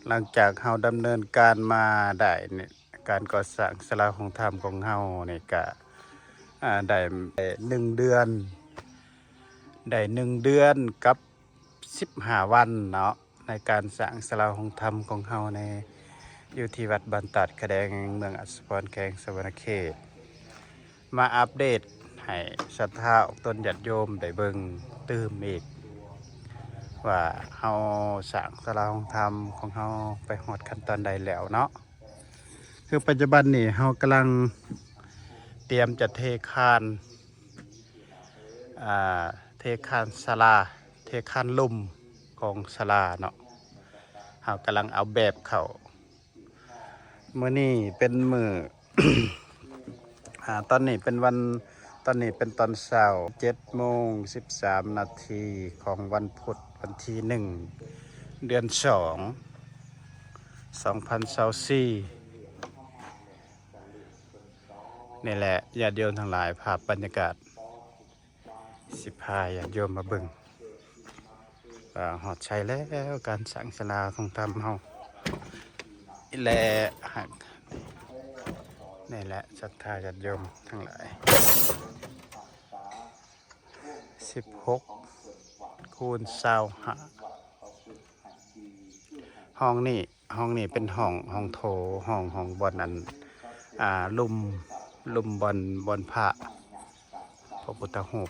ຫຼັງຈາກເຮົາດຳເນີນການມາໄດ້ນີ້ ການກໍ່ສ້າງສາລາຫ້ອງທຳຂອງເຮົານີ້ກະ ອາ ໄດ້ ໄດ້ໜຶ່ງເດືອນ ໄດ້ໜຶ່ງເດືອນກັບສິບຫ້າວັນເນາະ ໃນການສ້າງສາລາຫ້ອງທຳຂອງເຮົາໃນ ຢູ່ທີ່ວັດບ້ານຕາດຂະແດງ ເມືອງອັດສະພອນ ແຂວງສະຫວັນນະເຂດ. ມາອັບເດດໃຫ້ສັດທາອອກຕົນຍາດໂຍມໄດ້ເບິ່ງຕື່ມອີກ ວ່າເຮົາສ້າງສາລາຫ້ອງທຳຂອງເຮົາໄປຮອດຂັ້ນຕອນໃດແລ້ວເນາະ. ຄືປັດຈຸບັນນີ້ເຮົາກຳລັງຕຽມຈະເທຄານ ອ່າ ເທຄານສາລາ ເທຄານລຸ່ມຂອງສາລາເນາະ. ເຮົາກຳລັງເອົາແບບເຂົ້າ ມື້ນີ້ເປັນມື້ ອາ ຕອນນີ້ເປັນວັນ ຕອນນີ້ເປັນຕອນເຊົ້າ ເຈັດໂມງສິບສາມນາທີ ຂອງວັນພຸດ ວັນທີໜຶ່ງ ເດືອນສອງ ສອງພັນຊາວສີ່ ນີ້ແຫຼະ ຍາດໂຍມທັງຫຼາຍ ພາບບັນຍາກາດ ຊິພາຍາດໂຍມມາເບິ່ງ ເອີ ຮອດໃສແລ້ວ ການສ້າງສາລາຂອງທຳເຮົາ ແລະ ນີ້ແຫຼະ ສັດທາຍາດໂຍມທັງຫຼາຍ ສິບຫົກ ຄູນ ຊາວຫ້າ ຫ້ອງນີ້ ຫ້ອງນີ້ເປັນຫ້ອງ ຫ້ອງໂຖ ຫ້ອງ ຫ້ອງບ່ອນອັນ ອ່າ ລຸ່ມ ລຸ່ມບ່ອນ ບ່ອນພະ ພະພຸດທະຮູບ.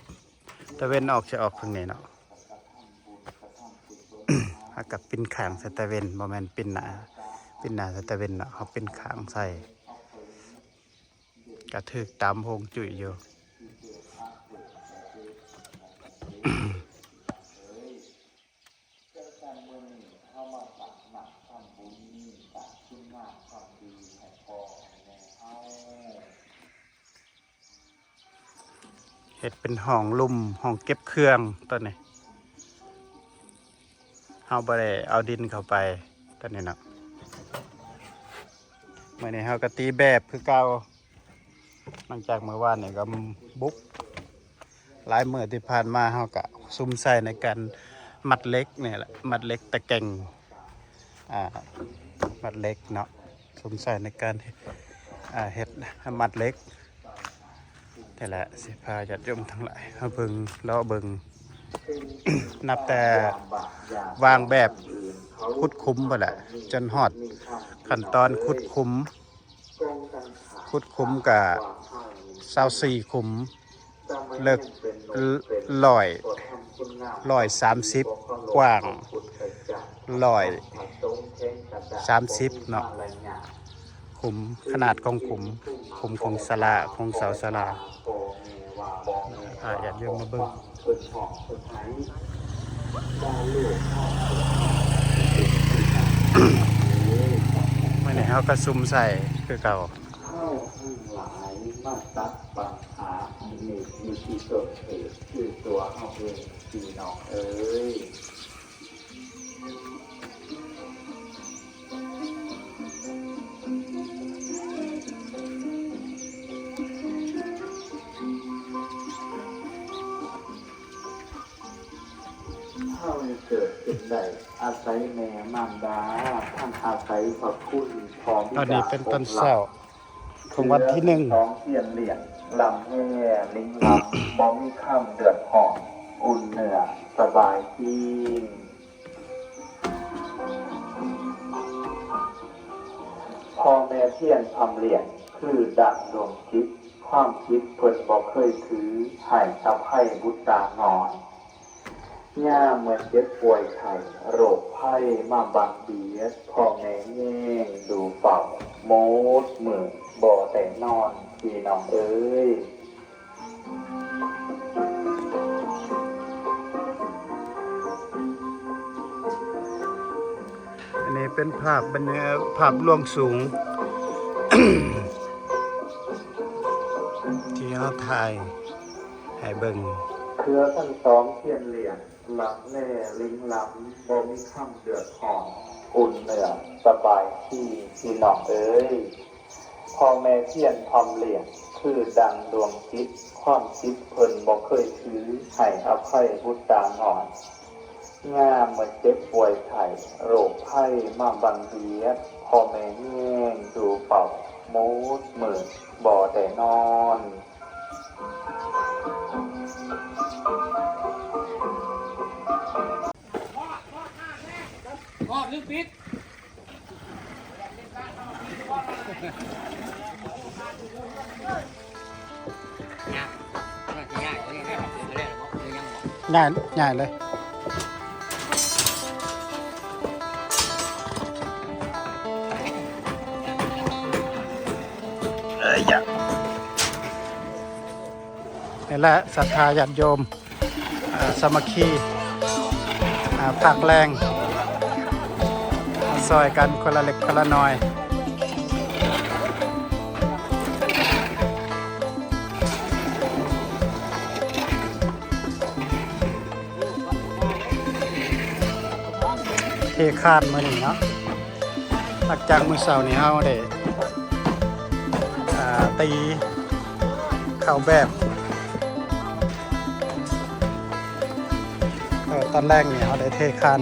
ຕາເວັນອອກ ຊິອອກທາງນີ້ເນາະ ເຮົາກໍປິ່ນຂ້າງໃສ່ຕາເວັນ ບໍ່ແມ່ນປິ່ນໜ້າ ປິ່ນໜ້າໃສ່ຕາເວັນເນາະ ເຮົາປິ່ນຂ້າງໃສ່ ກະຖືກຕາມຮວງຈຸ້ຍຢູ່. ເຮັດເປັນຫ້ອງລຸ່ມ ຫ້ອງເກັບເຄື່ອງ ຕອນນີ້ ເຮົາບໍ່ໄດ້ເອົາດິນເຂົ້າໄປ ຕອນນີ້ເນາະ. ມື້ນີ້ເຮົາກໍຕີແບບຄືເກົ່າ ຫຼັງຈາກມື້ວານນີ້ກໍບຸກ ຫຼາຍມື້ທີ່ຜ່ານມາເຮົາກະສຸມໃສ່ໃນການມັດເຫຼັກນີ້ແຫຼະ ມັດເຫຼັກຕະແກ່ງ ອ່າ ມັດເຫຼັກເນາະ ສຸມໃສ່ໃນການ ອ່າ ເຮັດມັດເຫຼັກ. ແຕ່ລະ ຊິພາຍາດໂຍມທັງຫຼາຍມາເບິ່ງ ເລາະເບິ່ງ ນັບແຕ່ວາງແບບຂຸດຂຸມພຸ້ນແຫຼະ ຈົນຮອດຂັ້ນຕອນຂຸດຂຸມ. ຂຸດຂຸມກະຊາວສີ່ຂຸມ ເລິກ ຮ້ອຍ ຮ້ອຍສາມສິບ ກວ້າງຮ້ອຍສາມສິບເນາະ. ຂຸມ ຂະໜາດຂອງຂຸມ ຂຸມຂອງສາລາ ຂອງເສົາສາລາ ພາຍາດໂຍມມາເບິ່ງ. ມື້ນີ້ເຮົາກໍສຸມໃສ່ຄືເກົ່າ. ເຮົາທັງຫຼາຍມາຕັດປັນຫາອັນນີ້ຢູ່ທີ່ຕົ້ນເຫດຄືຕົວເຮົາເອງ ພີ່ນ້ອງເອີຍ. ເຮົານີ້ເກີດຂຶ້ນໄດ້ອາໄສແມ່ມານດາ ທັງອາໄສພະຄຸນພໍ່ບິດາ. ຕອນນີ້ເປັນຕອນເຊົ້າຂອງວັນທີໜຶ່ງ. ສອງຊຽນລ້ຽງ ລຳແຮລິງລຳ ບໍ່ມີຄຳເດືອດຮ້ອນ ອຸ່ນເນື້ອສະບາຍຈິງ. ພໍ່ແມ່ທຽນພຳລ້ຽງ ຄືດັ່ງດວງຈິດ ຄວາມຜິດເພິ່ນບໍ່ເຄີຍຖື ໃຫ້ອະໄພບຸດຕານ້ອຍ. ຍາມເມື່ອເຈັບປ່ວຍໄຂ້ ໂລກໄພມາບັດບຽດ ພໍ່ແມ່ແຍງດູເຝົ້າໝົດມື້ ບໍ່ໄດ້ນອນ ພີ່ນ້ອງເອີຍ. ອັນນີ້ເປັນພາບບັນຍາ ພາບລວງສູງ ທີ່ເຮົາຖ່າຍໃຫ້ເບິ່ງ. ເຄືອທັງສອງຊຽນລ້ຽງ ລຳແລລິງລຳ ບໍ່ມີຄຳເດືອດຮ້ອນ ອຸ່ນເນື້ອສະບາຍດີ ພີ່ນ້ອງເອີຍ. ພໍ່ແມ່ທຽນພຳລ້ຽງ ຄືດັ່ງດວງຈິດ ຄວາມຜິດເພິ່ນບໍ່ເຄີຍຖື ໃຫ້ອະໄພບຸດຕານ້ອຍ. ຍາມເຈັບປ່ວຍໄຂ້ ໂລກໄພມາບັງບຽດ, ພໍ່ແມ່ແຍງດູເປົ່າໝົດມື້ບໍ່ໄດ້ນອນ. ຮອດຫຼືປິດ? ຍ້າຍ ຍ້າຍເລີຍ. ນີ້ແຫຼະ ສັດທາຍາດໂຍມ ອ່າ ສາມັກຄີ ອ່າ ພາກແລງ ຊ່ອຍກັນຄົນລະເລັກຄົນລະນ້ອຍ. ເທຄານມື້ນີ້ເນາະ, ຫຼັງຈາກມື້ເຊົ້ານີ້ເຮົາໄດ້ ອ່າ ຕີເຂົ້າແບບ. ເອີ ຕອນແລກນີ້ເຮົາໄດ້ເທຄານ.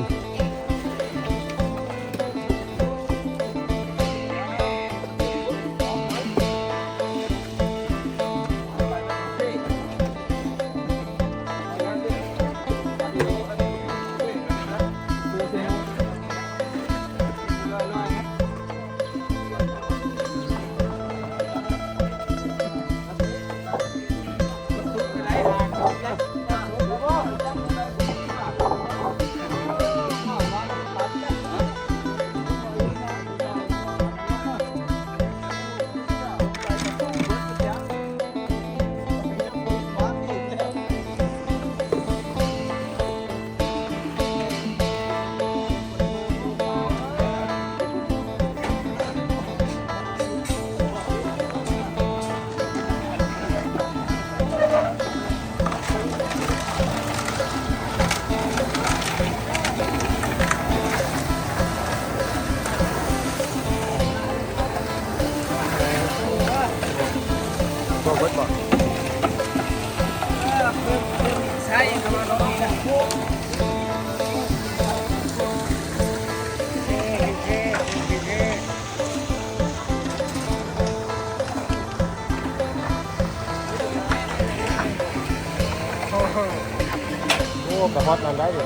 ໂອ້ ກະຮອດນັ້ນໄດ້ຢູ່.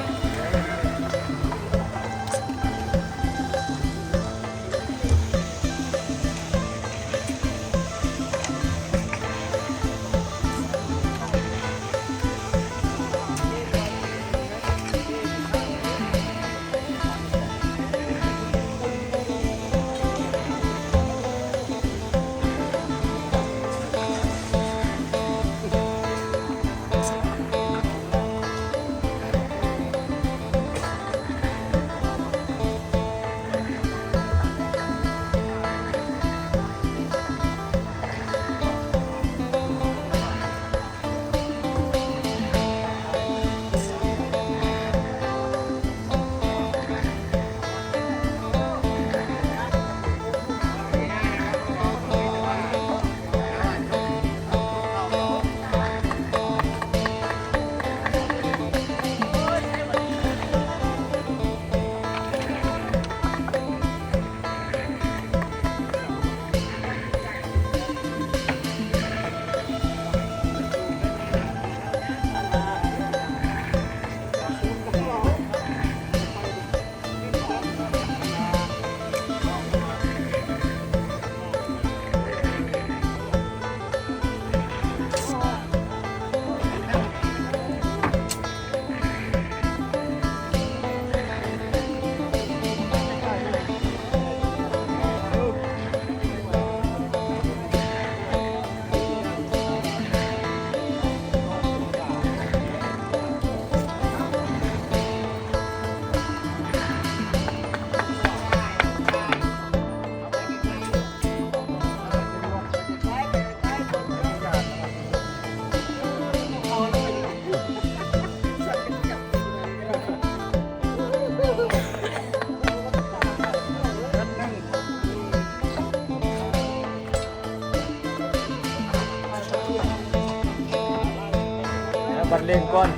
ບັນເລງກ່ອນ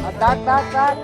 ອາ ຕັກ ຕັກ ຕັກ.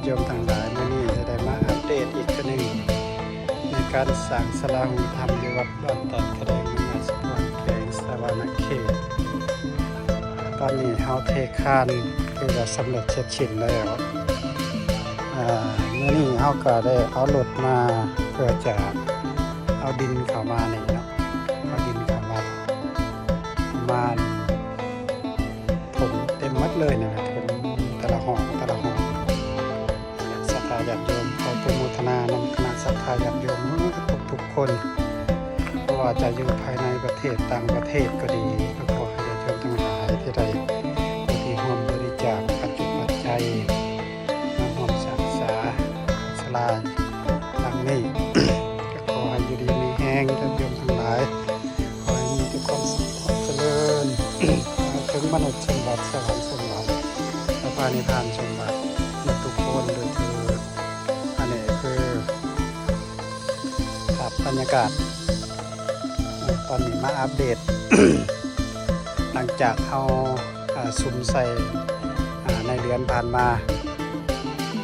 ໂຍມທັງຫຼາຍ, ມື້ນີ້ຈະໄດ້ມາອັບເດດອີກເທື່ອໜຶ່ງ ໃນການສ້າງສາລາໂຮງທຳຢູ່ວັດບ້ານຕາດຂະແດງ ເມືອງອາດສະພອນ ແຂວງສະຫວັນນະເຂດ. ຕອນນີ້ເຮົາເທຄານ ຖືວ່າສຳເລັດເສັດສິ້ນແລ້ວ. ອາ ມື້ນີ້ເຮົາກໍໄດ້ເອົາລົດມາ ເພື່ອຈະເອົາດິນເຂົ້າມານີ້ເນາະ, ເອົາດິນເຂົ້າມາປະມານຖົມເຕັມໝົດເລີຍນະ, ຖົມແຕ່ລະຫ້ອງ ແຕ່ລະຫ້ອງ. ສັດທາຍາດໂຍມ ຂໍອະນຸໂມທະນານຳຄະນະສັດທາຍາດໂຍມໝົດທຸກໆຄົນ, ບໍ່ວ່າຈະຢູ່ພາຍໃນປະເທດ ຕ່າງປະເທດກໍດີ, ກໍຂໍໃຫ້ຍາດໂຍມທັງຫຼາຍທີ່ໄດ້ ຜູ້ທີ່ຮ່ວມບໍລິຈາກປັດຈຸປັດໄຈ ມາຮ່ວມສ້າງສາສາລາຫຼັງນີ້ ກໍຂໍໃຫ້ຢູ່ດີມີແຮງ ຍາດໂຍມທັງຫຼາຍ, ຂໍໃຫ້ມີແຕ່ຄວາມສຸກຄວາມຈະເລີນ ເຖິງມະນຸດສົມບັດ ສະຫວັນສົມບັດ ແລະ ພະນິບພານສົມບັດໝົດທຸກຄົນໂດຍເທີດ. ອັນນີ້ຄື ພາບບັນຍາກາດ ເອີ ຕອນນີ້ມາອັບເດດ ຫຼັງຈາກເຮົາ ເອີ ສຸມໃສ່ ເອີ ໃນເດືອນຜ່ານມາ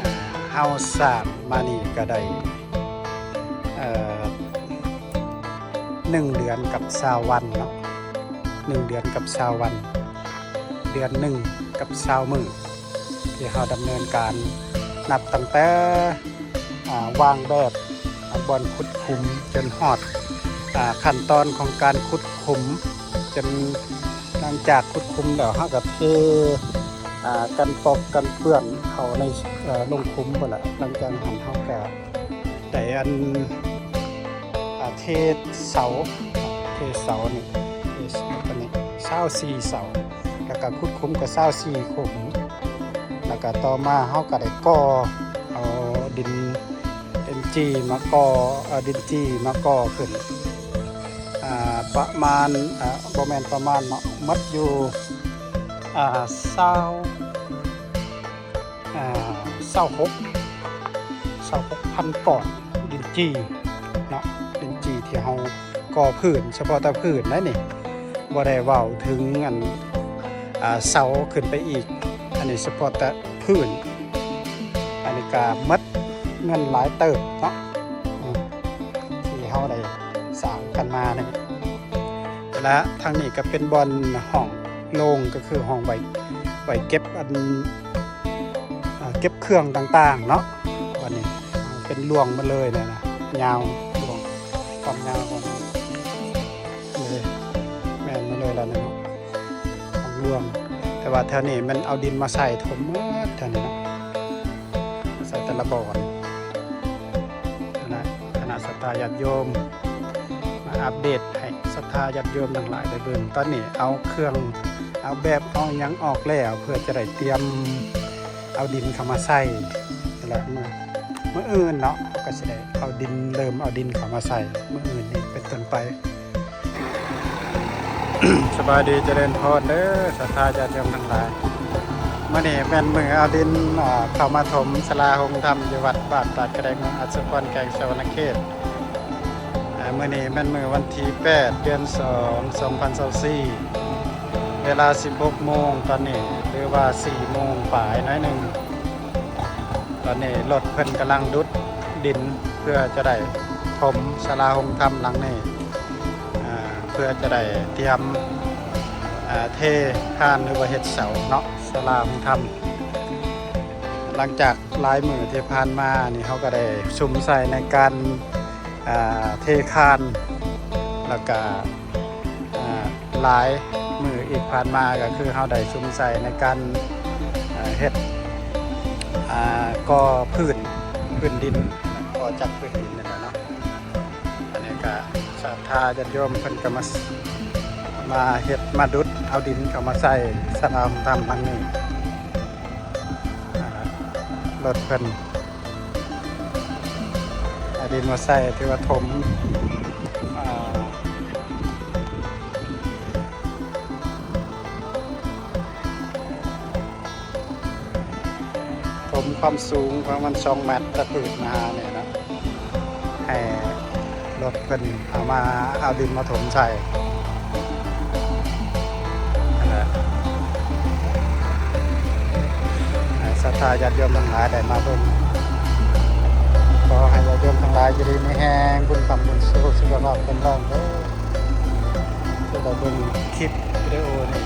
ເອີ ເຮົາສ້າງມານີ້ກໍໄດ້ ເອີ ໜຶ່ງເດືອນກັບຊາວວັນເນາະ, ໜຶ່ງເດືອນກັບຊາວວັນ, ເດືອນໜຶ່ງກັບຊາວມື້ ທີ່ເຮົາດຳເນີນການ ນັບຕັ້ງແຕ່ ອາ ວາງແບບ ອາ ບ່ອນຂຸດຂຸມ ຈົນຮອດ ອາ ຂັ້ນຕອນຂອງການຂຸດຂຸມ, ຈົນຫຼັງຈາກຂຸດຂຸມແລ້ວ ເຮົາກໍເທ ອາ ກັນປອກກັນເປື້ອນເຂົ້າໃນ ເອີ ລົງຂຸມພຸ້ນລະ. ຫຼັງຈາກນັ້ນເຮົາກໍ ໄດ້ອັນ ອາ ເທເສົາ ເທເສົານີ້ ເທເສົາຕົວນີ້ ຊາວສີ່ເສົາ ແລ້ວກະຂຸດຂຸມກໍຊາວສີ່ຂຸມ, ແລ້ວກະຕໍ່ມາເຮົາກໍໄດ້ກໍ່ເອົາດິນເອັມຈີມາກໍ່ ເອົາດິນຈີມາກໍ່ຂຶ້ນ ອາ ປະມານ ອາ ບໍ່ແມ່ນປະມານເນາະ ໝົດຢູ່ ອາ ຊາວ ອາ ຊາວຫົກ ຊາວຫົກພັນກ້ອນດິນຈີເນາະ, ດິນຈີທີ່ເຮົາກໍ່ພື້ນ ສະເພາະແຕ່ພື້ນໄດ໋ນີ້, ບໍ່ໄດ້ເວົ້າເຖິງອັນ ອາ ເສົາຂຶ້ນໄປອີກ, ອັນນີ້ສະເພາະແຕ່ພື້ນ. ອັນນີ້ກະໝົດເງິນຫຼາຍເຕີບເນາະ ອາ ທີ່ເຮົາໄດ້ສ້າງກັນມານີ້. ແລະ ທາງນີ້ກໍເປັນບ່ອນຫ້ອງໂລງ ກໍຄືຫ້ອງໄວ້ ໄວ້ເກັບອັນ ເກັບເຄື່ອງຕ່າງໆເນາະ. ບັດນີ້ເປັນລວງໝົດເລີຍນະ ຍາວລວງ ຄວາມຍາວຂອງ ເອີ ແມ່ນໝົດເລີຍລະເນາະ ລວງ. ແຕ່ວ່າແຖວນີ້ແມ່ນເອົາດິນມາໃສ່ຖົມໝົດແຖວນີ້ເນາະ, ໃສ່ແຕ່ລະບ່ອນ. ຄະນະ ຄະນະສັດທາຍາດໂຍມ ມາອັບເດດໃຫ້ສັດທາຍາດໂຍມທັງຫຼາຍໄດ້ເບິ່ງ. ຕອນນີ້ເອົາເຄື່ອງ ເອົາແບບ ເອົາຫຍັງອອກແລ້ວ ເພື່ອຈະໄດ້ຕຽມເອົາດິນເຂົ້າມາໃສ່. ແລ້ວມື້ ມື້ອື່ນເນາະ ເຮົາກໍຊິໄດ້ເອົາດິນ ເລີ່ມເອົາດິນເຂົ້າມາໃສ່. ມື້ອື່ນນີ້ເປັນຕົ້ນໄປ ສະບາຍດີ ຈະເລີນພອນເດີ ສັດທາຍາດໂຍມທັງຫຼາຍ. ມື້ນີ້ແມ່ນມື້ເອົາດິນ ອາ ເຂົ້າມາຖົມສາລາໂຮງທຳຢູ່ວັດບ້ານຕາດກະແດງ ເມືອງອາດສະພອນ ແຂວງສະຫວັນນະເຂດ. ອາ ມື້ນີ້ແມ່ນມື້ວັນທີແປດ ເດືອນສອງ ສອງພັນຊາວສີ່ ເວລາສິບຫົກໂມງຕອນນີ້ ຫຼືວ່າສີ່ໂມງປາຍໜ້ອຍໜຶ່ງ. ຕອນນີ້ລົດເພິ່ນກຳລັງດຸດດິນ ເພື່ອຈະໄດ້ຖົມສາລາໂຮງທຳຫຼັງນີ້ ອາ ເພື່ອຈະໄດ້ຕຽມ ອາ ເທຄານ ຫຼືວ່າເຮັດເສົາເນາະ ສາລາໂຮງທຳ. ຫຼັງຈາກຫຼາຍມື້ທີ່ຜ່ານມານີ້ ເຮົາກໍໄດ້ສຸມໃສ່ໃນການ ອາ ເທຄານ ແລ້ວກະ ອາ ຫຼາຍມື້ອີກຜ່ານມາ ກໍຄືເຮົາໄດ້ສຸມໃສ່ໃນການ ອາ ເຮັດ ອາ ກໍ່ພື້ນ ພື້ນດິນ ກໍ່ຈັກພື້ນດິນນີ້ແຫຼະເນາະ. ອັນນີ້ກໍສັດທາຍາດໂຍມເພິ່ນກໍມາ ມາເຮັດ ມາດຸດເອົາດິນເຂົ້າມາໃສ່ສາລາໂຮງທຳຫຼັງນີ້. ອາ ລົດເພິ່ນເອົາດິນມາໃສ່ ຖືວ່າຖົມ ອາ ຖົມຄວາມສູງປະມານສອງແມັດ ຈາກພື້ນມານີ້ນະ. ໃຫ້ລົດເພິ່ນເອົາມາ ເອົາດິນມາຖົມໃສ່ຫັ້ນແຫຼະ. ໃຫ້ ສັດທາຍາດໂຍມທັງຫຼາຍໄດ້ມາເບິ່ງ. ຂໍໃຫ້ຍາດໂຍມທັງຫຼາຍຢູ່ດີມີແຮງ, ບຸນຄ້ຳບຸນຊູ, ສຸຂະພາບແຂງແຮງເດີ ທີ່ໄດ້ເບິ່ງຄລິບວິດີໂອນີ້.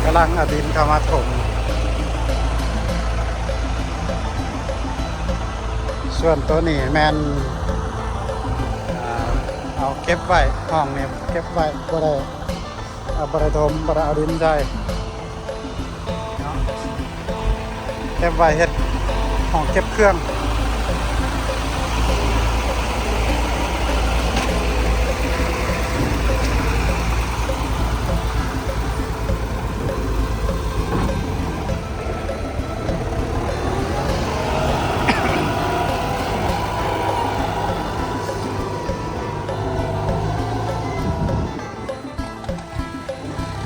ກຳລັງເອົາດິນເຂົ້າມາຖົມ. ສ່ວນໂຕນີ້ແມ່ນ ອ່າ ເອົາເກັບໄວ້, ຫ້ອງນີ້ເກັບໄວ້ ບໍ່ໄດ້ ເອົາ ບໍ່ໄດ້ຖົມ, ບໍ່ໄດ້ເອົາດິນໃສ່ເນາະ, ເກັບໄວ້ເຮັດຫ້ອງເກັບເຄື່ອງ.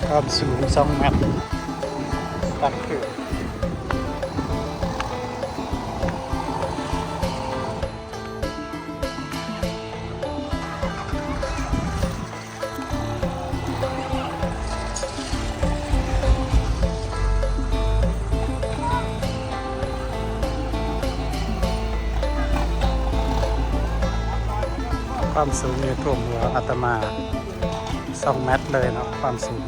ຄວາມສູງສອງແມັດ ຕັ້ງຄືນ. ຄວາມສູງນີ້ຖ້ວມຫົວອາດຕະມາສອງແມັດເລີຍເນາະ ຄວາມສູງ.